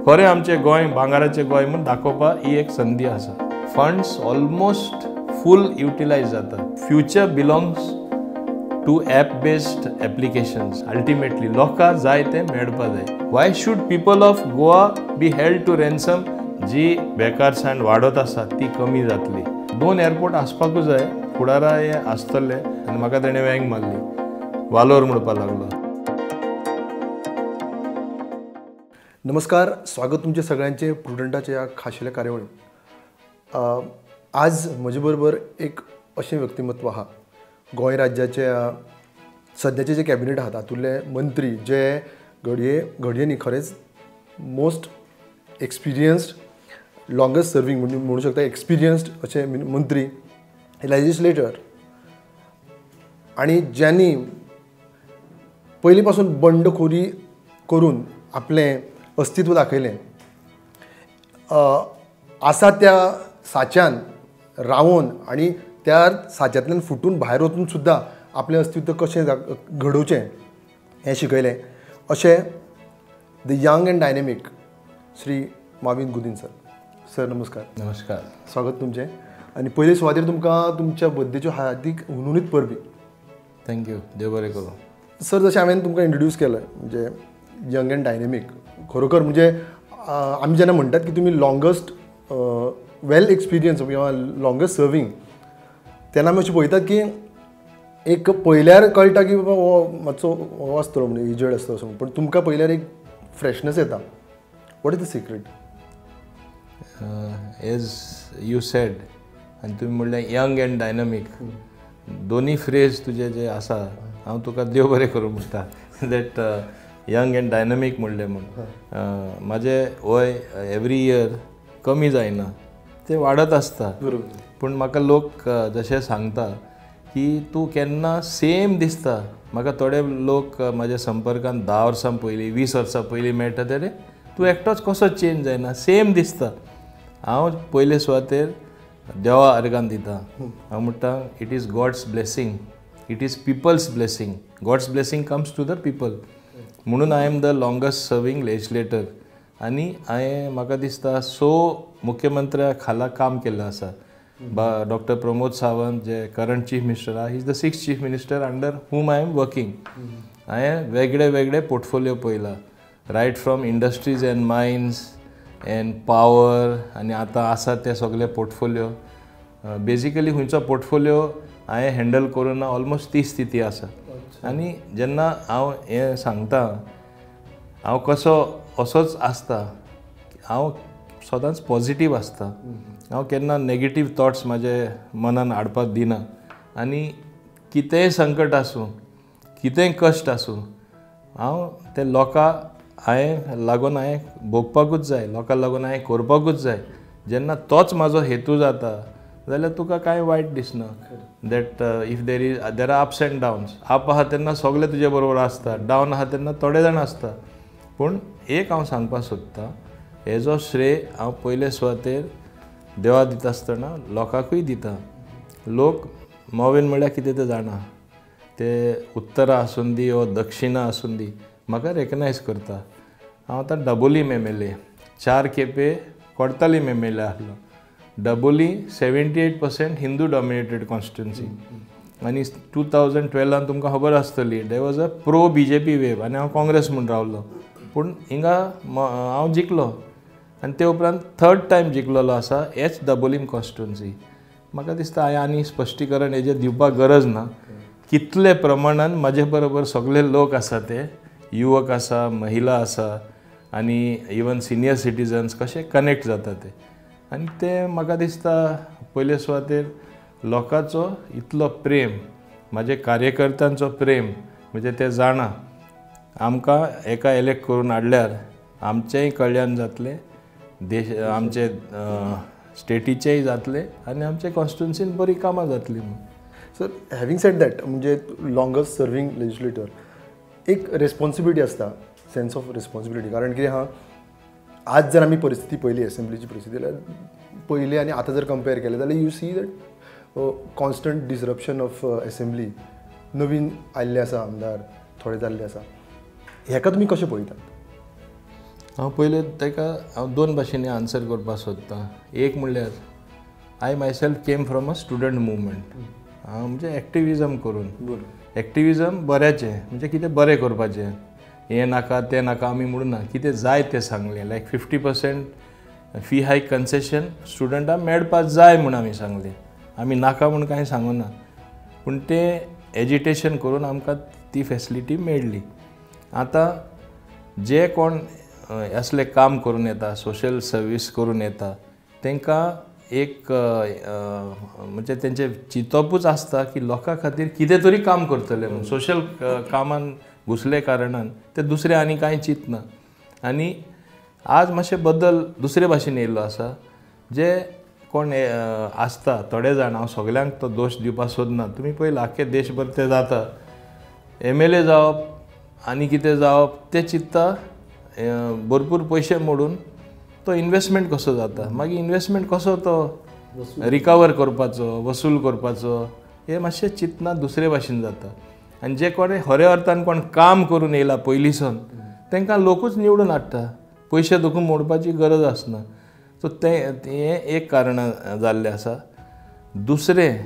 खरें आमचें गोंय भांगराचें गोंय म्हूण दाखोवपाक ही एक संदी आसा. फंड्स ऑलमोस्ट फूल युटिलायज जाता. Future belongs to app based applications. Ultimately लोकांक जाय तें मेळपा जाय. Why should people of Goa be held to ransom? जी बेकारसाण वाडत आसा ती कमी जातली. 2 एअरपोर्ट आसपाकूच जाय, फुडारा हे आसतले. आनी म्हाका तेणें वेंग मारली, वालोर म्हणपाक लागलो. नमस्कार, स्वागत तुमचे सगळ्यांचे प्रुडंटाच्या ह्या खाशेल्या कार्यावळीत. आज म्हजे बरोबर एक अशें व्यक्तिमत्व आहा, गोंय राज्याचे सद्याचे जे कॅबिनेट आहा तातूंतले मंत्री जे घडये घडये न्ही खरेंच मोस्ट एक्सपिरियन्स्ड, लॉंगेस्ट सर्वींग म्हणू शकता, एक्सपिरियन्स्ड अशे मंत्री, लेजिस्लेटर, आनी ज्यांनी पयलीं पासून बंडखोरी करून आपलें अस्तित्व दाखयलें, आसा त्या साच्यान रावन आनी त्या साच्यांतल्यान फुटून भायर वचून सुद्दां आपलें अस्तित्व कशें घडोवचें हें शिकयलें, अशें the young and dynamic Shri Mauvin Godinho sir. Sir नमस्कार. नमस्कार, स्वागत तुमचें. आनी पयले सुवातेर तुमकां तुमच्या बर्थडेच्यो हार्दीक हुनहुनीत परबी. Thank you, देव बरें करूं. सर, जशें हांवें तुमकां इंट्रोड्यूस केलें म्हणजे यंग एंड डायनेमीक, खरोखर म्हणजे आमी जेन्ना म्हणटात की तुमी लॉंगस्ट वेल एक्सपिरियन्स किंवा लॉंगेस्ट सर्वींग, तेन्ना आमी अशें पळयतात की एक पळयल्यार कळटा की बाबा हो मातसो हो आसतलो म्हणजे एजड आसतलो असो, पूण तुमकां पळयल्यार एक फ्रेशनस येता. What is the secret? As you said, आनी तुमी म्हणलें यंग एंड डायनमीक, दोनी फ्रेज तुजे जे आसा, हांव तुका देव बरें करूं म्हणटा that young and dynamic म्हणलें म्हूण. म्हाजें वय एवरी इयर कमी जायना, तें वाडत आसता. पूण म्हाका लोक जशें सांगता की तूं केन्ना सेम दिसता. म्हाका थोडे लोक म्हाज्या संपर्कान 10 वर्सां पयलीं, 20 वर्सां पयलीं मेळटा ते, तूं एकटोच कसो चेंज जायना, सेम दिसता. हांव पयले सुवातेर देवा अर्गान दिता. हांव म्हणटा it is God's blessing, it is people's blessing. God's blessing comes to the people. म्हणून I am the longest serving legislator. आनी हांवें म्हाका दिसता 6 मुख्यमंत्र्या खाला काम केल्लें आसा. डॉक्टर प्रमोद सावंत जे करंट चीफ मिनिस्टर आहा, he is the 6th chief minister under whom I am working. हांवें वेगळे वेगळे पोर्टफोलियो पळयला, right from industries and mines and power, आनी आतां आसा ते सगळे पोर्टफोलियो. बेजिकली खंयचो पोर्टफोलियो हांवें हँडल करूं ना, ऑलमोस्ट ती स्थिती आसा. आनी जेन्ना हांव हें सांगता, हांव कसो असोच आसता, हांव सदांच पॉजिटीव आसता. हांव केन्ना नेगेटीव थॉट्स म्हाजे मनान हाडपाक दिना. आनी कितेंय संकट आसूं, कितेंय कश्ट आसूं, हांव ते लोकां हांवें लागून हांवें भोगपाकूच जाय, लोकां लागून हांवें करपाकूच जाय. जेन्ना तोच म्हाजो हेतू जाता जाल्यार तुका कांय वायट दिसना. That if there is there are ups and downs. Up आहा तेन्ना सगळे तुजे बरोबर आसता, डावन आहा तेन्ना थोडे जाण आसता. पूण एक हांव सांगपाक सोदता, हेजो श्रेय हांव पयले सुवातेर देवा दिता आसतना लोकांकूय दिता. लोक मॉविन म्हळ्यार कितें तें जाणा, ते उत्तरा आसूं दी वा दक्षिणा आसूं दी, म्हाका रेकग्नायज करता. हांव आतां डबोलीम MLA, 4 खेपे कोडतालीम MLA आसलो. डबोली 78% हिंदू डॉमिनेटेड कॉन्स्टिट्युन्सी. आनी 2012 तुमकां खबर आसतली, there was a pro BJP wave, आनी हांव काँग्रेस म्हूण रावलो. पूण हिंगा हांव जिखलो आनी ते उपरांत 3rd time जिखलेलो आसा हेच डबोलीम कॉन्स्टिट्युन्सी. म्हाका दिसता हांवें आनी स्पश्टीकरण हेजेर दिवपाक गरज ना. कितले प्रमाणान म्हाजे बरोबर सगळे लोक आसा, ते युवक आसा, महिला आसा, आनी इवन सिनियर सिटीजन्स कशे कनेक्ट जाता ते. आनी तें म्हाका दिसता पयले सुवातेर लोकांचो इतलो प्रेम, म्हाजे कार्यकर्त्यांचो प्रेम, म्हणजे ते जाणा आमकां एका एलेक्ट करून हाडल्यार आमचेंय कल्याण जातलें, देश आमचे स्टेटीचेंय जातलें आनी आमचे कॉन्स्टिट्युन्सीन बरीं कामां जातलीं म्हूण. सर, हॅवींग सेड that, म्हणजे लॉंगेस्ट सर्वींग लेजिस्लेटर, एक रेस्पॉन्सिबिलिटी आसता, सेन्स ऑफ रिस्पॉन्सिबिलिटी. कारण कितें आहा, आज जर आमी परिस्थिती पळयली, एसेंब्लीची परिस्थिती जाल्यार पयली आनी आतां जर कंपेर केलें जाल्यार you see that constant disruption of assembly. नवीन आयिल्ले आसा आमदार, थोडे जाल्ले आसा, हेका तुमी कशें पळयतात? हांव पयलें ताका हांव दोन भाशेंनी आन्सर करपाक सोदतां. एक म्हणल्यार I myself came from a student movement. हांव म्हणजे एक्टिविजम करून, एक्टिविजम बऱ्याचें म्हणजे कितें बरें करपाचें, हें नाका तें नाका आमी म्हणून ना, कितें जाय तें सांगलें. लायक 50% फी हायक कन्सेशन स्टुडंटाक मेळपाक जाय म्हूण आमी सांगलें, आमी नाका म्हूण कांय सांगूना, पूण तें एजिटेशन करून आमकां ती फेसिलिटी मेळ्ळी. आतां जे कोण असलें काम करून येता, सोशल सर्वीस करून येता, तांकां एक म्हणजे तेंचें चिंतपूच आसता की लोकां खातीर कितें तरी काम करतले म्हूण. सोशल कामान घुसले कारणान ते दुसरें आनी कांय चिंतना. आनी आज मातशें बदल दुसरे भाशेन येयल्लो आसा. जे कोण आसता थोडे जाण, हांव सगल्यांक तो दोश दिवपाक सोदना, तुमी पळयला आख्खे देशभर ते जाता, MLA जावप आनी कितें जावप ते चिंत्ता भरपूर पयशे मोडून तो इन्वेस्टमेंट कसो जाता, मागीर इन्वेस्टमेंट कसो तो रिकवर करपाचो, वसूल करपाचो, हें मातशें चिंतना दुसरे भाशेन जाता. आनी जे कोण खऱ्या अर्थान कोण काम करून येयला पयलींसून तांकां लोकूच निवडून हाडटा, पयशे दुखून मोडपाची गरज आसना. सो तें हें एक कारण जाल्लें आसा. दुसरें,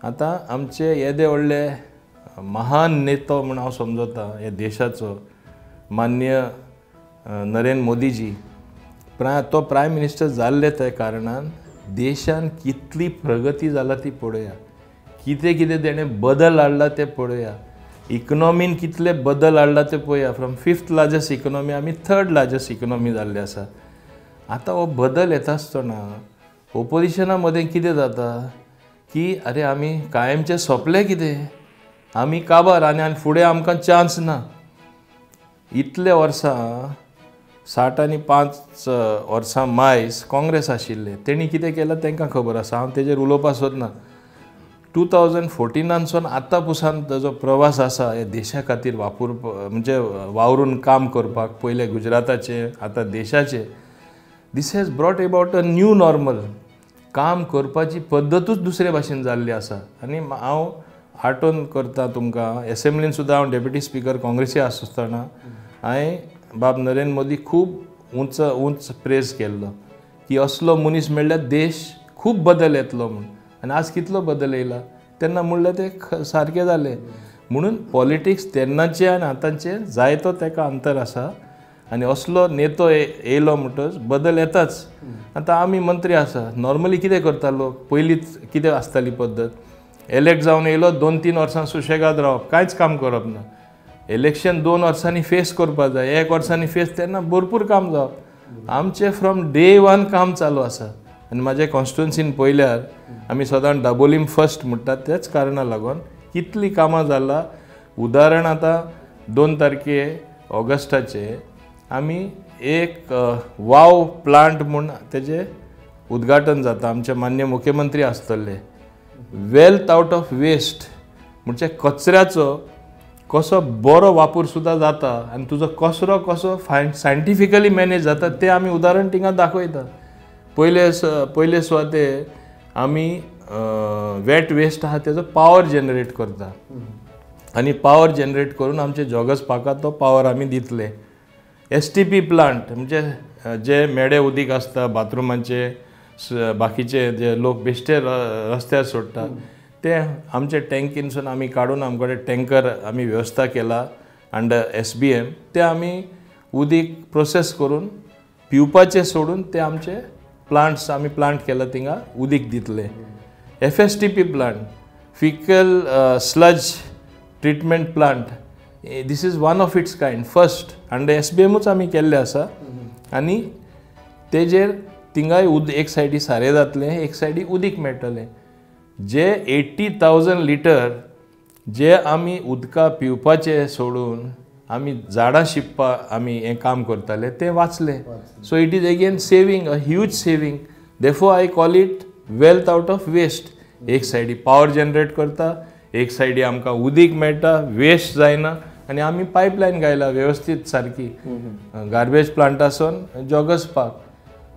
आतां आमचे येदे व्हडले महान नेतो म्हूण हांव समजता ह्या देशाचो, मान्य नरेंद्र मोदीजी, तो प्रायम मिनिस्टर जाल्ले त्या कारणान देशान कितली प्रगती जाला ती पळोवया, कितें कितें तेणें बदल हाडला ते पळोवया, इकॉनॉमीन कितले बदल हाडला ते पळोवया. फ्रॉम 5th largest economy आमी 3rd largest economy जाल्ली आसा. आतां हो बदल येता आसतना ओपोजिशना मदें कितें जाता की अरे आमी कायमचें सोंपलें कितें, आमी काबार आनी आनी फुडें आमकां चान्स ना. इतले वर्सां 65 वर्सां मायज काँग्रेस आशिल्ले, तेणी कितें केलां तांकां खबर आसा, हांव तेजेर उलोवपाक सोदना. 2014 आतां पुसान ताजो प्रवास आसा ह्या देशा खातीर वापर म्हणजे वावरून काम करपाक, पयलें गुजराताचें आतां देशाचें. This has brought about a new normal. काम करपाची पद्दतूच दुसरे भाशेन जाल्ली आसा. आनी हांव आठवण करता तुमकां, एसेंब्लीन सुद्दां हांव डेप्युटी स्पिकर काँग्रेसी आसतना हांवें बाब नरेंद्र मोदी खूब उंच उंच प्रेज केल्लो की असलो मनीस मेळ्ळ्यार देश खूब बदल येतलो म्हूण. आनी आज कितलो बदल येयला, तेन्ना म्हणलें तें सारकें जालें. म्हणून पॉलिटिक्स तेन्नाचें आनी आतांचें जायतो ताका अंतर आसा. आनी असलो नेतो येयलो म्हणटच बदल येताच. आतां आमी मंत्री आसा, नॉर्मली कितें करता लोक, पयलींच कितें आसताली पद्दत, एलेक्ट जावन येयलो 2-3 वर्सां सुशेगाद रावप, कांयच काम करप ना. इलेक्शन 2 वर्सांनी फेस करपाक जाय, 1 वर्सांनी फेस, तेन्ना भरपूर काम जावप. आमचें फ्रॉम डे 1 काम चालू आसा. आनी म्हाजे कॉन्स्टिट्युएन्सीन पळयल्यार आमी सदां डाबोलीम फर्स्ट म्हणटात, त्याच कारणा लागून कितलीं कामां जालां. उदाहरण आतां 2 तारखे ऑगस्टाचे आमी एक वाव प्लांट म्हूण तेजें उद्घाटन जाता, आमचे मान्य मुख्यमंत्री आसतले. वेल्थ आवट ऑफ वेस्ट म्हणजे कचऱ्याचो कसो बरो वापर सुद्दां जाता आनी तुजो कचरो कसो सायंटिफिकली मॅनेज जाता तें आमी उदाहरण थिंगा दाखयता. पयले सुवाते आमी वेट वेस्ट आहा तेजो पावर जनरेट करता आनी पावर जनरेट करून आमचे जॉगर्स पार्काक तो पावर आमी दितले. STP plant म्हणजे जे मेडे उदीक आसता बाथरुमांचे बाकीचे जे लोक बेश्टे रस्त्यार सोडटा ते आमचे टँकीनसून आमी काडून आमचे कडेन टँकर आमी वेवस्था केला अंडर SBM, ते आमी उदीक प्रोसेस करून पिवपाचें सोडून ते आमचे प्लांट्स आमी प्लांट केला थिंगा उदीक दितले. FSTP plant, faecal sludge treatment plant, this is one of its kind first under SBMूच आमी केल्लें आसा. आनी तेजेर थिंगाय एक सायडी सारें जातलें, एक सायडी उदीक मेळटलें. जे 80,000 लिटर जे आमी उदका पिवपाचें सोडून आमी झाडां शिंपपाक आमी हें काम करताले तें वाचलें. So it is again saving, a huge saving. Therefore I call it wealth out of waste. एक सायडी पावर जनरेट करता, एक सायडी आमकां उदीक मेळटा, वेस्ट जायना आनी आमी पायपलायन घायला वेवस्थीत सारकी गार्बेज प्लांटासून जॉगर्स पार्क.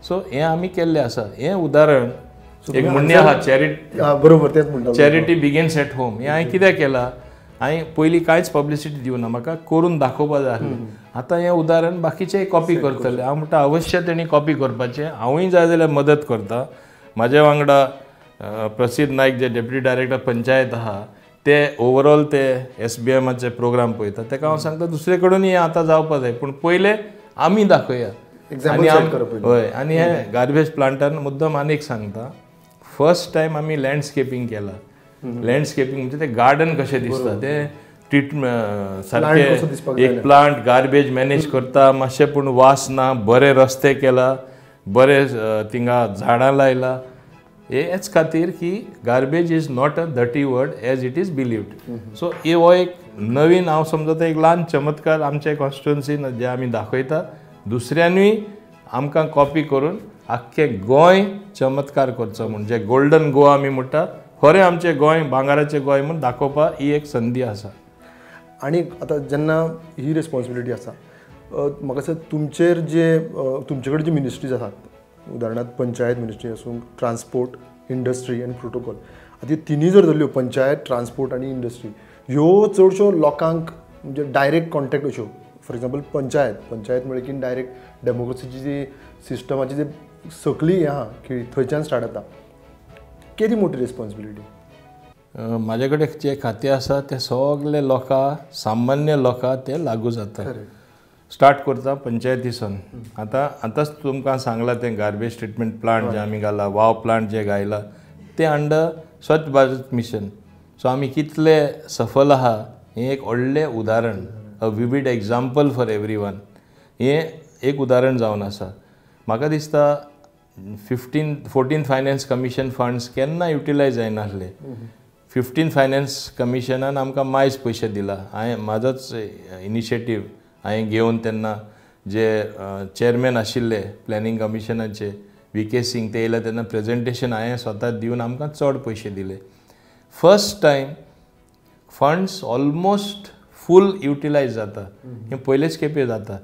सो हें आमी केल्लें आसा. हें उदाहरण एक म्हणणें आहा, चॅरिटी, बरोबर तेंच म्हणटा, चॅरिटी बिगिन्स एट होम. हें हांवें कित्याक केलां, हांवें पयलीं कांयच पब्लिसिटी दिवना, म्हाका करून दाखोवपा जाय आसलें. आतां हें उदाहरण बाकीचेय कॉपी करतले. हांव म्हणटा अवश्य तेणी कॉपी करपाचें, हांवूय जाय जाल्यार मदत करता. म्हाज्या वांगडा प्रसिद्ध नायक जे डेप्युटी डायरेक्टर पंचायत आहा ते ओवरऑल ते SBMाचे प्रोग्राम पळयता, तेका हांव सांगता दुसरे कडेन हें आतां जावपा जाय, पूण पयलें आमी दाखोवया. हय, आनी हे गार्बेज प्लांटान मुद्दम आनी एक सांगता, फर्स्ट टायम आमी लँडस्केपींग केला. लँडस्केपींग म्हणजे ते गार्डन कशें दिसता ते ट्रिटमेंट सारकें, एक प्लांट गार्बेज मॅनेज करता मातशें, पूण वास ना, बरे रस्ते केला, बरे थिंगा झाडां लायला. हेच खातीर की garbage is not a dirty word as it is believed. So हे हो एक नवीन हांव समजता एक ल्हान चमत्कार आमच्या कॉन्स्टिट्युएन्सीन जे आमी दाखयता, दुसऱ्यानूय आमकां कॉपी करून आख्खें गोंय चमत्कार करचो म्हूण, जे गोल्डन गोवा आमी म्हणटा, खरें आमचें गोंय भांगराचें गोंय म्हूण दाखोवपाक ही एक संदी आसा. आनी आतां जेन्ना ही रिस्पॉन्सिबिलिटी आसा, म्हाका दिसता तुमचेर जे तुमचे कडेन जे मिनिस्ट्रीज आसात, उदाहरणार्थ पंचायत मिनिस्ट्री आसूं, ट्रान्सपोर्ट, इंडस्ट्री आनी प्रोटोकॉल, आतां ह्यो तिनूय जर धरल्यो, पंचायत, ट्रान्सपोर्ट आनी इंडस्ट्री, ह्यो चडश्यो लोकांक म्हणजे डायरेक्ट कॉन्टेक्ट अश्यो. फॉर एग्जाम्पल पंचायत, पंचायत म्हळ्यार की डायरेक्ट डेमोक्रेसीची जी सिस्टमाची जी सकली हें आहा की थंयच्यान स्टार्ट जाता. केदी मोठी रिस्पॉन्सिबिलिटी? म्हाजे कडेन जे खातें आसा ते सगळे लोकां, सामान्य लोकां ते लागू जाता. स्टार्ट करता पंचायतीसून. आतां आतांच तुमकां सांगलां तें गार्बेज ट्रिटमेंट प्लांट जे आमी घाला, वाव प्लांट जे घायला ते under Swachh Bharat mission. So आमी कितले सफल आहा हें एक व्हडलें उदाहरण, a vivid example for everyone, हें एक उदाहरण जावन आसा. म्हाका दिसता 14 फायनान्स कमिशन फंड्स केन्ना युटिलायज जायनासले. 15 फायनान्स कमिशनान आमकां मायज पयशे दिला. हांवें म्हाजोच इनिशिएटीव हांवें घेवन तेन्ना जे चेअरमॅन आशिल्ले प्लॅनिंग कमिशनाचे VK Singh ते येयले तेन्ना प्रेजेंटेशन हांवें स्वता दिवन आमकां चड पयशे दिले. First time funds almost full utilise जाता, हें पयलेच खेपे जाता.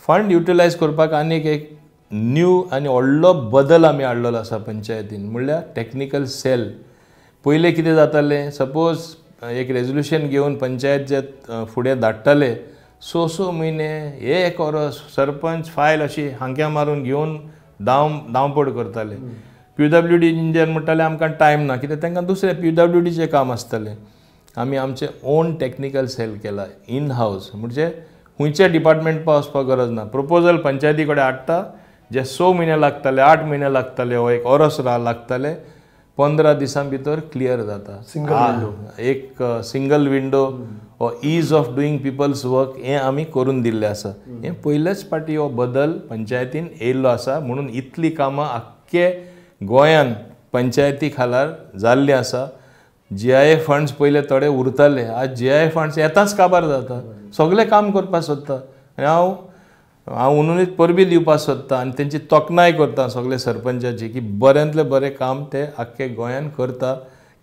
फंड युटिलायज करपाक आनीक एक न्यू आनी व्हडलो बदल आमी हाडलेलो आसा पंचायतीन, म्हणल्यार टॅक्निकल सेल. पयलें कितें जातालें, सपोज एक रेजोल्युशन घेवन पंचायत जे फुडें धाडटाले, 6 म्हयने एक वरस सरपंच फायल अशी हांक्या मारून घेवन धांवपड करताले. PWD engineer म्हणटाले आमकां टायम ना, कित्याक तांकां दुसरें PWDचें काम आसतालें. आमी आमचें ओन टॅक्निकल सेल केला इन हावज, म्हणजे खंयच्या डिपार्टमेंट वचपाक गरज ना. प्रपोजल पंचायती कडेन हाडटा, जे 6 म्हयने लागताले, 8 म्हयने लागताले, हो एक वरस लागताले, 15 दिसां भितर क्लियर जाता. एक सिंगल विंडो हो ease of doing people's work हें आमी करून दिल्लें आसा. हें पयलेच फावटी हो बदल पंचायतीन येयल्लो आसा, म्हणून इतलीं कामां आख्खे गोंयान पंचायती खालार जाल्लीं आसा. GIA funds पयले थोडे उरताले, आज GIA funds येताच काबार जाता, सगळें काम करपाक सोदता. आनी हांव हुनूच परबी दिवपाक सोदता आनी तेंची तोखणाय करता सगळे सरपंचाची की बऱ्यांतलें बरें काम ते आख्खे गोंयान करता,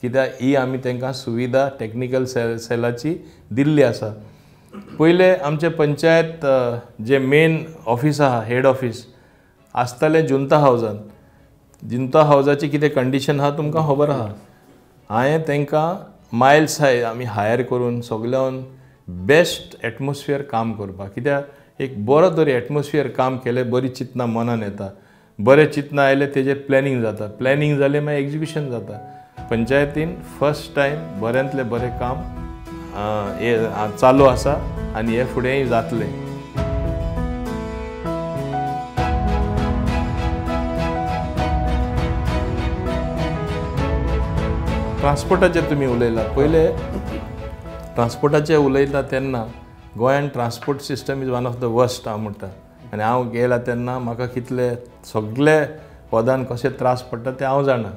कित्याक ही आमी तांकां सुविधा टॅक्निकल सेलाची दिल्ली आसा. पयलें आमचें पंचायत जे मेन ऑफीस आहा, हेड ऑफीस आसतालें जुंता हावजान. जुंता हावजाची कितें कंडिशन आहा तुमकां खबर आहा. हांवें तांकां मायल्स हाय आमी हायर करून सगल्यान बेस्ट एटमॉस्फियर काम करपाक, कित्याक एक बरो तरी एटमॉस्फियर काम केलें, बरी चिंतना मनान येता, बरें चिंतना आयलें तेजेर प्लॅनिंग जाता, प्लॅनिंग जालें मागीर एक्जिक्युशन जाता. पंचायतीन फर्स्ट टायम बऱ्यांतलें बरें काम हें चालू आसा आनी हें फुडेंय जातलें. ट्रान्सपोर्टाचेर तुमी उलयला, पयले ट्रान्सपोर्टाचेर उलयता तेन्ना गोंयान transport system is one of the worst हांव म्हणटा. आनी हांव गेला तेन्ना म्हाका कितले सगळे पदान कशे त्रास पडटा ते हांव जाणा.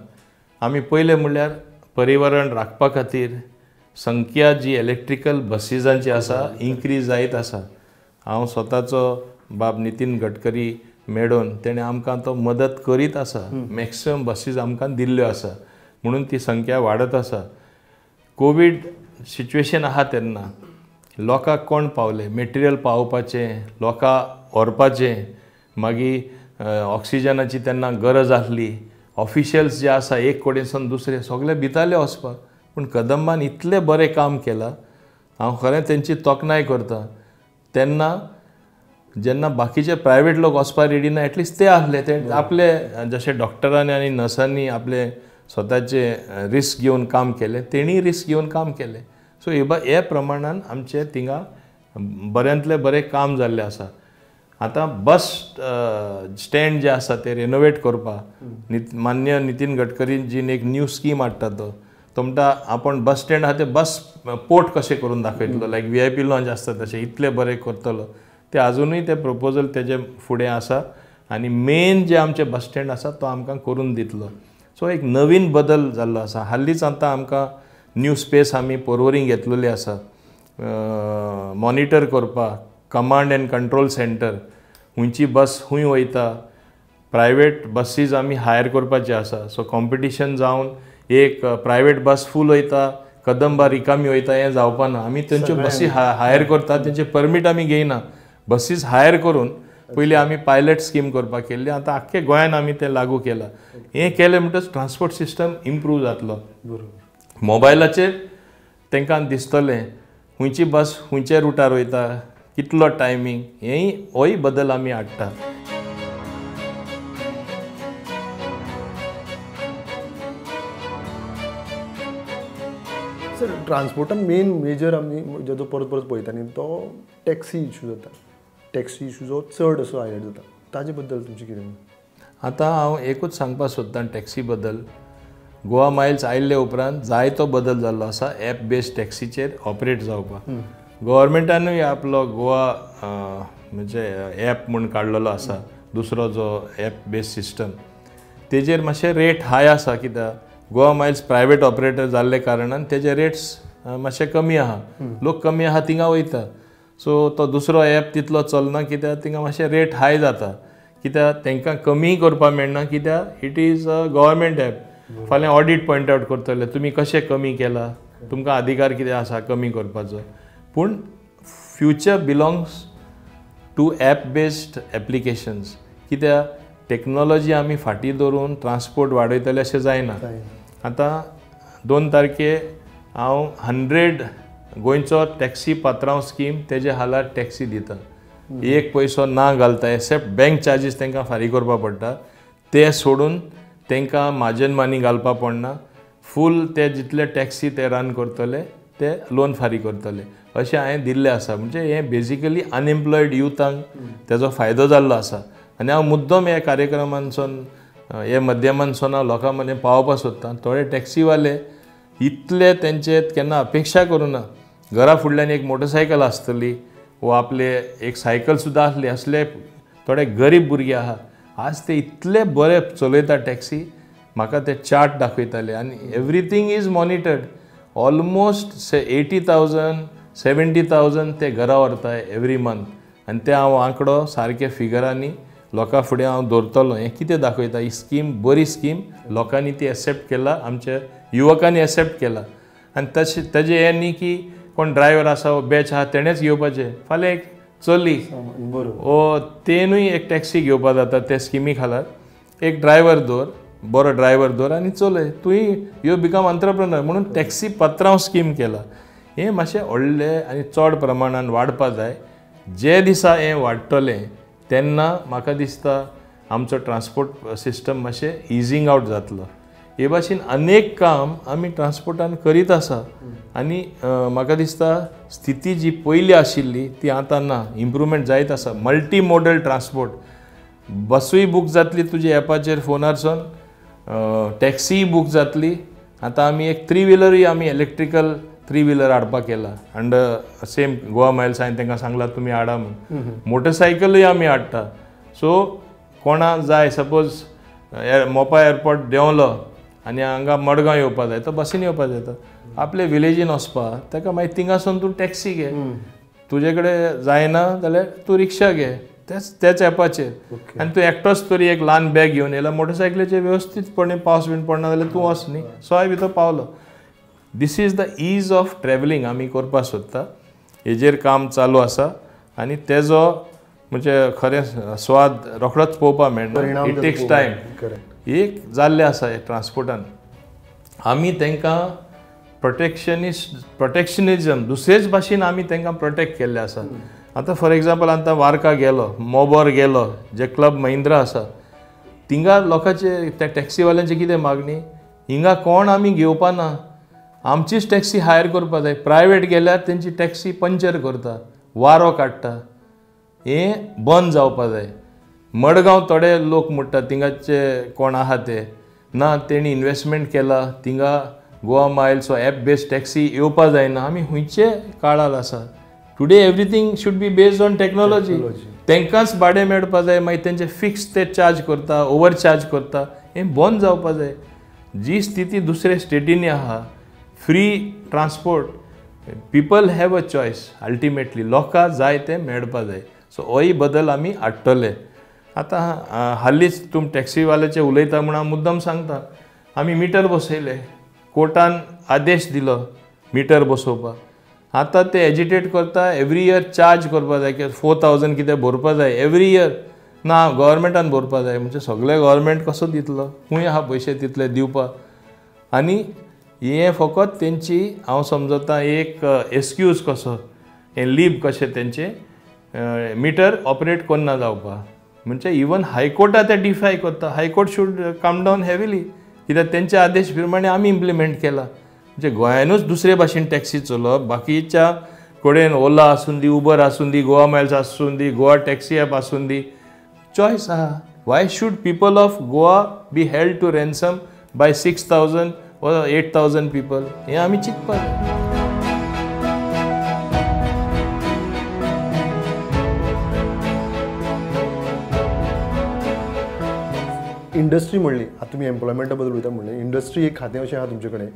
आमी पयलें म्हणल्यार पर्यावरण राखपा खातीर संख्या जी इलेक्ट्रिकल बसीजांची आसा इन्क्रीज जायत आसा. हांव स्वताचो बाब नितीन गडकरी मेळोन तेणें आमकां तो मदत करीत आसा, मॅक्सिमम बसीज आमकां दिल्ल्यो आसा म्हणून ती संख्या वाडत आसा. कोवीड सिच्युएशन आहा तेन्ना लोकांक कोण पावले, मटेरियल पावोवपाचें, लोकांक व्हरपाचें, मागीर ऑक्सिजनाची तेन्ना गरज आसली. ऑफिशियल्स जे आसा एक कडेनसून दुसरे सगळे भिताले वचपाक, पूण कदंबान इतलें बरें काम केलां. हांव खरें तेंची तोखणाय करता. तेन्ना जेन्ना बाकीचे प्रायवेट लोक वचपाक रेडी ना एटलिस्ट ते आसले ते आपले जशे डॉक्टरांनी आनी नर्सांनी आपले स्वताचे रिस्क घेवन काम केलें तेणीय रिस्क घेवन काम केलें. सो हे प्रमाणान आमचे थिंगा बऱ्यांतलें बरें काम जाल्लें आसा. आतां बस स्टँड जे आसा ते रेनोवेट करपाक मान्य नितीन गडकरीजीन एक न्यू स्कीम हाडटा. तो म्हणटा आपण बस स्टँड आहा ते बस पोर्ट कशें करून दाखयतलो, लायक VIP launch आसता तशें इतलें बरें करतलो. ते आजुनूय ते प्रपोजल तेजे फुडें आसा आनी मेन जे आमचे बस स्टँड आसा तो आमकां करून दितलो. सो एक नवीन बदल जाल्लो आसा. हालींच आतां आमकां न्यू स्पेस आमी पोरवरींग घेतलेली आसा मॉनिटर करपाक, कमांड एंड कंट्रोल सेंटर, खंयची बस खंय वयता, प्रायवेट बसीज आमी हायर करपाचे आसा. सो कॉम्पिटिशन जावन एक प्रायवेट बस फूल वयता, कदंबा रिकामी वयता हें जावपा ना. आमी तेंच्यो बसी हायर करता, तेंचे परमीट आमी घेयना. बसीस हायर करून पयलीं आमी पायलट स्कीम करपाक केल्ली, आतां आख्खे गोंयान आमी तें लागू केलां. हें केलें म्हणटच ट्रान्सपोर्ट सिस्टम इम्प्रूव जातलो. मोबायलाचेर तांकां दिसतलें खंयची बस खंयच्या रुटार वयता, कितलो टायमींग, हेंय होय बदल आमी हाडटा. सर, ट्रान्सपोर्टान मेन मेजर आमी जो परत परत पळयता न्ही तो टॅक्सी इशू जाता. टॅक्सी इशू जो चड असो हायलायट जाता, ताजे बद्दल तुमचें कितें? आतां हांव एकूच सांगपाक सोदतां टॅक्सी बद्दल. गोवा मायल्स आयिल्ले उपरांत जायतो बदल जाल्लो आसा एप बेस्ड टॅक्सीचेर ऑपरेट जावपाक. गव्हर्मेंटानूय आपलो गोवा म्हणजे एप म्हूण काडलेलो आसा, दुसरो जो एप बेस्ड सिस्टम, तेजेर मातशे रेट हाय आसा. कित्याक गोवा मायल्स प्रायवेट ऑपरेटर जाल्ले कारणान तेजे रेट्स मातशे कमी आहा, लोक कमी आहा थिंगा वयता. सो तो दुसरो एप तितलो चलना कित्याक थिंगा मातशे रेट हाय जाता, कित्याक तांकां कमी करपाक मेळना, कित्याक it is a government app. फाल्यां ऑडीट पॉयंट आवट करतले तुमी कशें कमी केला, तुमकां अधिकार कितें आसा कमी करपाचो. पूण future belongs to app based applications, कित्याक टॅक्नोलॉजी आमी फाटीं दवरून ट्रान्सपोर्ट वाडयतले अशें जायना. आतां 2 तारखे हांव 100 गोंयचो टॅक्सी पात्रांव स्कीम तेजे हालार टॅक्सी दिता, एक पयसो ना घालता, एक्सेप्ट बँक चार्जीस तांकां फारीक करपा पडटा, ते सोडून तांकां माजन मानी घालपा पडना. फूल ते जितले टॅक्सी ते रन करतले ते लोन फारीक करतले अशें हांवें दिल्लें आसा. म्हणजे हें बेजिकली अनएम्प्लॉयड युथांक तेजो फायदो जाल्लो आसा. आनी हांव मुद्दम ह्या कार्यक्रमांसून हे माध्यमांसून हांव लोकां मदें पावोवपाक सोदतां. थोडे टॅक्सीवाले इतले तेंचे केन्ना अपेक्षा करुना, घरा फुडल्यान एक मोटरसायकल आसतली वो आपले एक सायकल सुद्दां आसली, असले थोडे गरीब भुरगे आहा आज ते इतले बरे चलयता टॅक्सी, म्हाका ते चार्ट दाखयताले आनी एवरीथींग is monitored. Almost 80,000 70,000 ते घरा व्हरता एवरी मंथ. आनी ते हांव आंकडो सारके फिगरांनी लोकां फुडें हांव दवरतलो. हें कितें दाखयता, ही स्कीम बरी स्कीम, लोकांनी ती एक्सेप्ट केला, आमच्या युवकांनी एक्सेप्ट केला. आनी तशें तेजें हें न्ही की कोण ड्रायवर आसा वो बॅच आहा तेणेच घेवपाचें. फाल्यां एक चली वो तेनूय एक टॅक्सी घेवपा जाता ते स्किमी खाला, एक ड्रायवर दवर, बरो ड्रायवर दवर आनी चलय, तुंय you become entrepreneur. म्हणून टॅक्सी पात्रांव स्कीम केला. हें मातशें व्हडलें आनी चड प्रमाणान वाडपा जाय. जे दिसा हें वाडटलें तेन्ना म्हाका दिसता आमचो ट्रान्सपोर्ट सिस्टम मातशें इजींग आवट जातलो. हे भाशेन अनेक काम आमी ट्रान्सपोर्टान करीत आसा आनी म्हाका दिसता स्थिती जी पयली आशिल्ली ती आतां ना, इम्प्रूवमेंट जायत आसा. मल्टी मोडल ट्रान्सपोर्ट, बसूय बूक जातली तुजे एपाचेर फोनारसून, टॅक्सीय बूक जातली. आतां आमी एक थ्री व्हिलरूय आमी इलेक्ट्रिकल थ्री व्हिलर हाडपाक केला अंडर सेम गोवा मायल्स. हांवें तांकां सांगलां तुमी हाडा म्हूण. मोटरसायकलूय आमी हाडटा. सो कोणा जाय, सपोज मोपा एअरपोर्ट देंवलो आनी हांगा मडगांव येवपा जाय, तो बसीन येवपा जाय, आपले विलेजीन वचपा ताका मागीर थिंगासून तूं टॅक्सी घे, तुजे कडेन जायना जाल्यार तूं रिक्षा घे त्याच एपाचेर. आनी तूं एकटोच तरी एक ल्हान बॅग घेवन येयला मोटरसायकलीचेर, वेवस्थीतपणे पावस बीन पडना जाल्यार तूं वच न्ही, सोय भितर पावलो. This is the ease of travelling आमी करपाक सोदता. हेजेर काम चालू आसा आनी तेजो म्हणजे खरें स्वाद रोखडोच पळोवपाक मेळना, it takes time. एक जाल्लें आसा हे ट्रान्सपोर्टान आमी तांकां प्रोटेक्शनिजम दुसरेच भाशेन आमी तांकां प्रोटेक्ट केल्ले आसा. आतां फॉर एग्जाम्पल आतां वार्का गेलो, मोबोर गेलो, जे क्लब महिंद्रा आसा थिंगा लोकांचे त्या टॅक्सीवाल्यांची कितें मागणी, हिंगा कोण आमी घेवपा ना, आमचीच टॅक्सी हायर करपा जाय. प्रायवेट गेल्यार तेंची टॅक्सी पंचर करता, वारो काडटा, हें बंद जावपा जाय. मडगांव थोडे लोक म्हणटा थिंगाचे कोण आहा ते ना, तेणी इन्वेस्टमेंट केला थिंगा गोवा मायल्स वा एप बेस्ड टॅक्सी येवपा जायना. आमी खंयचे काळार आसा? Today everything should be based on technology. तांकांच भाडें मेळपा जाय, मागीर तेंचे फिक्स ते चार्ज करता, ओवर चार्ज करता, हें बंद जावपा जाय. जी स्थिती दुसरे स्टेटींनी आहा, free transport, people have a choice, ultimately लोकां जाय तें मेळपा जाय. सो होय बदल आमी हाडटले. आतां हालींच तुम टॅक्सीवाल्याचे उलयता म्हूण हांव मुद्दम सांगता, आमी मिटर बसयले, कोर्टान आदेश दिलो मिटर बसोवपाक. आतां ते एजिटेट करता, एवरी इयर चार्ज करपा जाय, की 4000 कितें भरपा जाय एवरी इयर, ना गव्हर्मेंटान भरपा जाय. म्हणजे सगळे गव्हर्मेंट कसो दितलो, खूंय आहा पयशे तितले दिवपाक? आनी हें फकत तेंची हांव समजता एक एक्सक्यूज कसो, हें लीब कशें तेंचें मिटर ऑपरेट करना जावपाक. म्हणजे इवन हायकोर्टा ते डिफाय करता, high court should come down heavily, कित्याक तेंचे आदेश प्रमाणे आमी इम्प्लिमेंट केला. म्हणजे गोंयानूच दुसरे भाशेन टॅक्सी चलोवप, बाकीच्या कडेन ओला आसूं दी, उबर आसूं दी, गोवा मायल्स आसूं दी, गोवा टॅक्सी एप आसूं दी, चॉयस आहा. Why should people of Goa be held to ransom by 6000 or 8000 people? हें आमी चिंतपाक जाय. इंडस्ट्री म्हणली, आतां तुमी एम्प्लॉयमेंटा बद्दल उलयता म्हणलें, इंडस्ट्री एक खातें अशें आहा तुमचे कडेन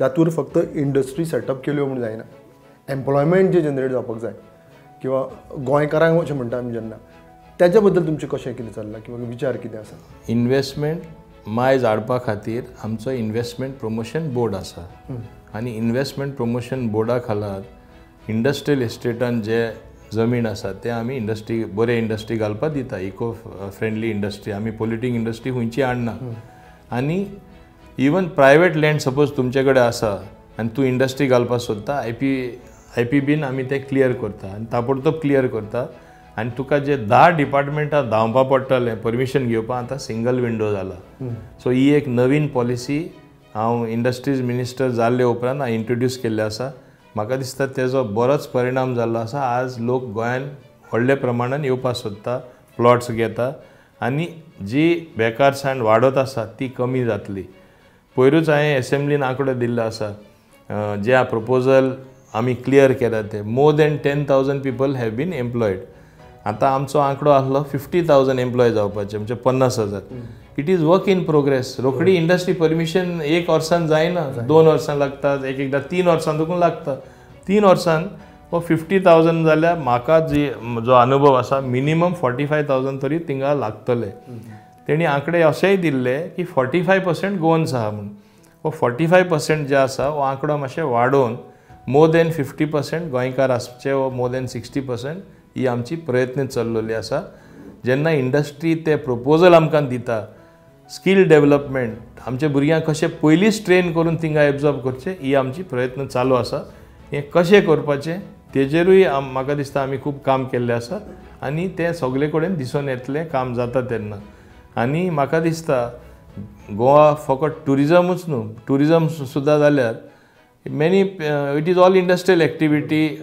जातूर फक्त इंडस्ट्री सेटअप केल्यो म्हूण जायना, एम्प्लॉयमेंट जे जनरेट जावपाक जाय किंवा गोंयकारांक अशें म्हणटा आमी जेन्ना, तेज्या बद्दल तुमचें कशें कितें चल्लां किंवा विचार कितें आसा? इन्वेस्टमेंट मायज हाडपा खातीर आमचो इन्वेस्टमेंट प्रमोशन बोर्ड आसा आनी इन्वेस्टमेंट प्रमोशन बोर्डा खाला इंडस्ट्रियल इस्टेटान जे जमीन आसा ते आमी इंडस्ट्री, बरे इंडस्ट्री घालपाक दिता, इको फ्रेंडली इंडस्ट्री, आमी पोल्युटींग इंडस्ट्री खंयची हाडना. आनी इवन प्रायवेट लँड सपोज तुमचे कडेन आसा आनी तूं इंडस्ट्री घालपाक सोदता, I P been आमी तें क्लियर करता आनी ताबडतोब क्लियर करता. आनी तुका जे 10 डिपार्टमेंटां धांवपा पडटालें परमिशन घेवपाक, आतां सिंगल विंडो जाला. सो ही एक नवीन पॉलिसी हांव इंडस्ट्रीज मिनिस्टर जाल्ले उपरांत हांवें इंट्रोड्यूस केल्लें आसा. म्हाका दिसता तेजो बरोच परिणाम जाल्लो आसा. आज लोक गोंयान व्हडल्या प्रमाणान येवपाक सोदता, प्लॉट्स घेता आनी जी बेकारसाण वाडत आसा ती कमी जातली. पयरूच हांवें एसेंब्लीन आंकडो दिल्लो आसा, जे प्रपोजल आमी क्लियर केला ते more than 10,000 people have been employed. आतां आमचो आंकडो आसलो 50,000 एम्प्लॉय जावपाचे, म्हणजे 50,000. It is work in progress. रोखडी इंडस्ट्री परमिशन एक वर्सान जायना, 2 वर्सां लागता, एक एकदां 3 वर्सां देखून लागता. 3 वर्सान हो 50,000 जाल्यार म्हाका जी जो अनुभव आसा मिनिमम 45,000 तरी थिंगा लागतले. तेणी आंकडे अशेंय दिल्ले की 45% गोवन्स आहा म्हूण. हो 45% जे आसा हो आंकडो मातशें वाडोवन मोर देन 50% गोंयकार आसचे वो मोर देन 60% ही आमची प्रयत्न चल्लेली आसा. जेन्ना इंडस्ट्री ते प्रपोजल आमकां दिता, स्कील डेवलपमेंट आमच्या भुरग्यांक कशें पयलींच ट्रेन करून थिंगा एब्जॉर्ब करचें, ही आमची प्रयत्न चालू आसा. हें कशें करपाचें तेजेरूय म्हाका दिसता आमी खूब काम केल्लें आसा आनी तें सगळे कडेन दिसून येतलें काम जाता तेन्ना. आनी म्हाका दिसता गोवा फकत ट्युरिजमूच न्हू, ट्युरिजम सुद्दां जाल्यार many it is all industrial activity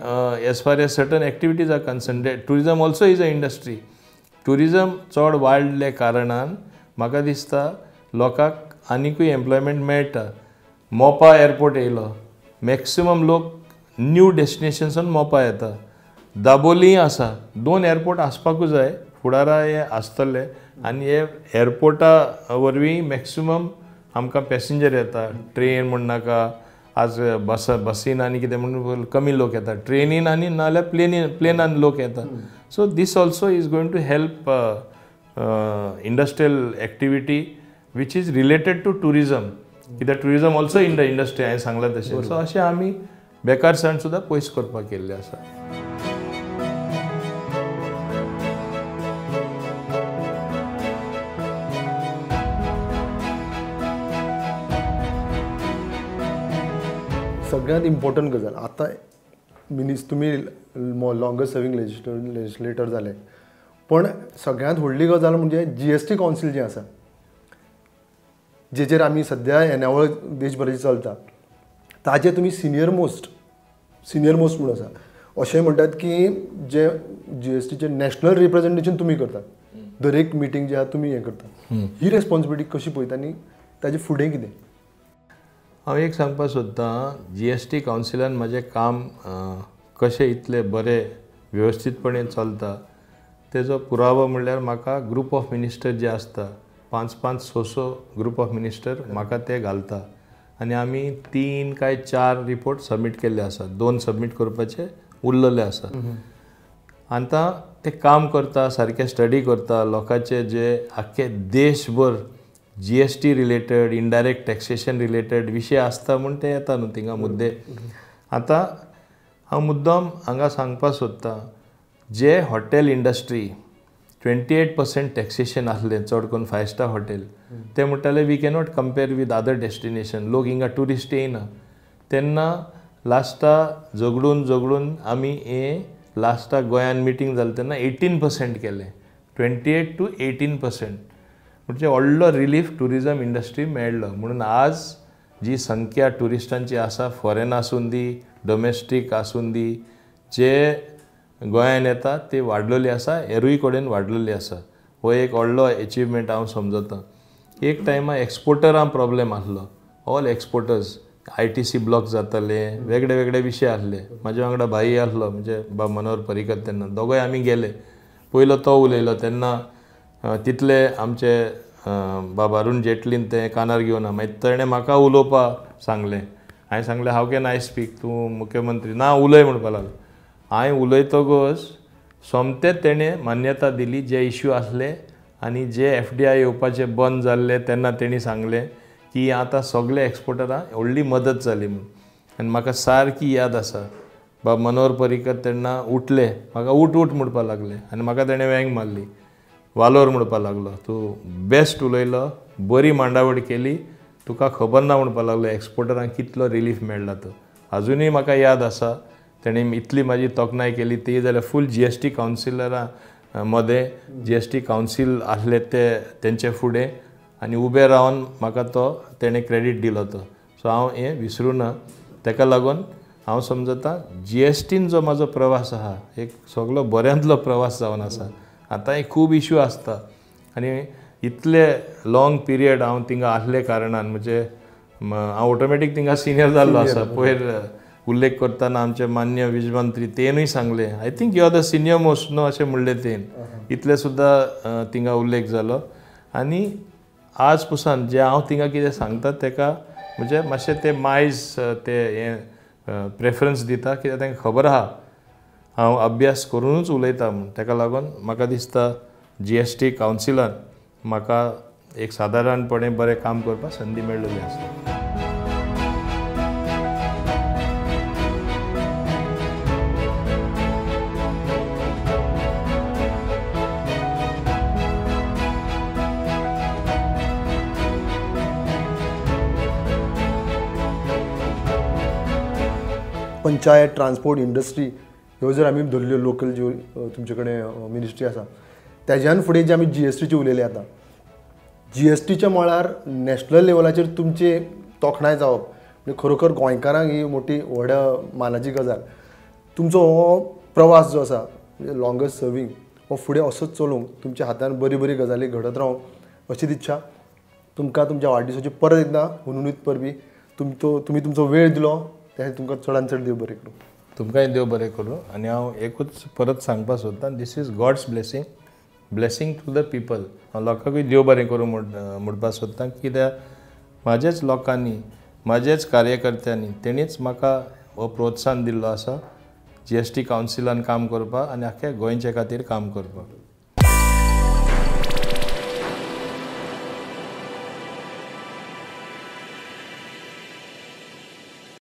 as far as certain activities are concerned. Tourism also is a industry. Tourism चड वाडले कारणान म्हाका दिसता लोकांक आनिकूय एम्प्लॉयमेंट मेळटा. मोपा एअरपोर्ट येयलो, मॅक्सिमम लोक न्यू डेस्टिनेशन्सान मोपा येता. दाबोलीय आसा, 2 एअरपोर्ट आसपाकूच जाय, फुडारा हे आसतले आनी हे एअरपोर्टा वरवीं मॅक्सिमम आमकां पॅसेंजर येता. ट्रेन म्हण नाका, आज बसीन आनी कितें म्हण कमी लोक येता, ट्रेनीन आनी नाजाल्यार प्लेनान लोक येता. So this also is going to help industrial activity which is related to tourism, कित्याक tourism also in the industry हांवें सांगलां तशें. सो अशें आमी बेकारसाण सुद्दां पयस करपाक केल्लें आसा. सगळ्यांत इम्पॉर्टंट गजाल आतां मिनिस तुमी लॉंगेस्ट सर्वींग लेजिस्लेटर जाले, पण सगळ्यांत व्हडली गजाल म्हणजे GST council जें आसा जेचेर आमी सद्या येणावळ देशभराची चलता ताजे तुमी सिनियर मोस्ट म्हणून आसा. अशें म्हणटात की जे GSTचें नॅशनल रिप्रेझेंटेशन तुमी करतात, दरेक मिटींग जे आहा तुमी हें करतात, ही रेस्पॉन्सिबिलिटी कशी पळयता आनी ताजें फुडें कितें? हांव एक सांगपाक सोदतां, GST कावन्सिलान म्हाजें काम कशें इतलें बरें वेवस्थीतपणे चलता तेजो पुरावो म्हणल्यार म्हाका ग्रुप ऑफ मिनिस्टर जे आसता 5 5 6 6 ग्रुप ऑफ मिनिस्टर म्हाका ते घालता आनी आमी 3 काय 4 रिपोर्ट सबमीट केल्ले आसात, 2 सबमीट करपाचे उरलेले आसात. आतां ते काम करता, सारकें स्टडी करता, लोकांचे जे आख्खे देशभर GST related indirect taxation related विशय आसता म्हूण ते येता न्हू थिंगा मुद्दे. आतां हांव मुद्दम हांगा सांगपाक सोदतां, जे हॉटेल इंडस्ट्री 28% टॅक्सेशन आसलें चड करून 5 स्टार हॉटेल, ते म्हणटाले we cannot compare with other destination, लोक हिंगा ट्युरिस्ट येयना. तेन्ना लास्टा झगडून झगडून आमी हें लास्टाक गोंयान मिटींग जालें तेन्ना 18% केलें, 28 to 18%, म्हणजे व्हडलो रिलीफ ट्युरिजम इंडस्ट्री मेळ्ळो. म्हणून आज जी संख्या ट्युरिस्टांची आसा, फॉरेन आसूं दी डोमेस्टीक आसूं दी, जे गोंयान येता ते वाडलेली आसा, हेरूय कडेन वाडलेली आसा. हो एक व्हडलो एचिवमेंट हांव समजता. एक टायमा एक्सपोर्टरां प्रॉब्लेम आसलो, ऑल एक्सपोर्टर्स ITC block जाताले, वेगळे वेगळे विशय आसले. म्हाज्या वांगडा भाई आसलो म्हणजे बा मनोहर पर्रीकर, तेन्ना दोगोय आमी गेले. पयलो तो उलयलो तेन्ना तितले आमचे बाबा अरुण जेटलीन तें कानार घेवना, मागीर तेणें म्हाका उलोवपाक सांगलें. हांवें सांगलें हाव can I speak, तूं मुख्यमंत्री ना उलय म्हणपाक लागलो. हांवें उलयतकच सोमतें तेणें मान्यता दिली, जे इश्यू आसले आनी जे FDI येवपाचे बंद जाल्ले तेन्ना तेणी सांगलें की आतां सगळे एक्सपोर्टरांक व्हडली मदत जाली म्हूण. आनी म्हाका सारकी याद आसा, बाब मनोहर पर्रीकर तेन्ना उठले, म्हाका उठ उठ म्हणपाक लागले आनी म्हाका तेणें वेंग मारली, वालोर म्हणपाक लागलो, तूं बेस्ट उलयलो, बरी मांडावळ केली, तुका खबर ना म्हणपाक लागलो एक्सपोर्टरांक कितलो रिलीफ मेळ्ळा तो. आजुनूय म्हाका याद आसा तेणें इतली म्हाजी तोखणाय केली. ती जाल्यार फूल GST कावन्सिलरां मदें GST council आसले ते तेंचे फुडें आनी उबे रावन म्हाका तो तेणें क्रेडीट दिलो तो. सो हांव हें विसरूं ना. तेका लागून हांव समजता GSTन जो म्हाजो प्रवास आहा एक सगलो बऱ्यांतलो प्रवास जावन आसा. आतांय खूब इश्यू आसता आनी इतले लॉंग पिरियड हांव थिंगा आसले कारणान म्हणजे हांव ऑटोमॅटीक थिंगा सिनियर जाल्लो आसा. पयर उल्लेख करतना आमचे मान्य वीज मंत्री तेनूय सांगलें, I think you are the senior most न्हू अशें म्हणलें तेन, इतलें सुद्दां थिंगा उल्लेख जालो. आनी आज पसून जे हांव थिंगा कितें सांगता तेका म्हणजे मातशें ते मायज ते हें प्रेफरन्स दिता, कित्याक तांकां खबर आहा हांव अभ्यास करुनूच उलयता म्हूण. तेका लागून म्हाका दिसता GST कावन्सिलान म्हाका एक सादारणपणे बरें काम करपाक संदी मेळ्ळिल्ली आसा. पंचायत, ट्रान्सपोर्ट, इंडस्ट्री ह्यो जर आमी धरल्यो लोकल ज्यो तुमचे कडेन मिनिस्ट्री आसा तेज्यान फुडें जे आमी GSTचे उलयले आतां, GSTच्या मळार नॅशनल लेवलाचेर तुमची तोखणाय जावप म्हणजे खरोखर गोंयकारांक ही मोठी व्हड मानाची गजाल. तुमचो हो प्रवास जो आसा म्हणजे लॉंगेस्ट सर्वींग हो फुडें असोच चलोवंक तुमच्या हातान बरी बरी गजाली घडत रावंक अशीच इच्छा. तुमकां तुमच्या वाडदिसाची परत एकदां हुनहुनीत परबी. तुमी तुमचो वेळ दिलो तें तुमकां चडान चड देव बरें करूं. तुमकांय देव बरें करूं. आनी हांव एकूच परत सांगपाक सोदतां, this is God's blessing, blessing to the people. हांव लोकांकूय देव बरें करूं म्हणपाक सोदतां, कित्याक म्हाजेच लोकांनी, म्हाजेच कार्यकर्त्यांनी तेणीच म्हाका हो प्रोत्साहन दिल्लो आसा GST कावन्सिलान काम करपाक आनी आख्ख्या गोंयच्या खातीर काम करपाक.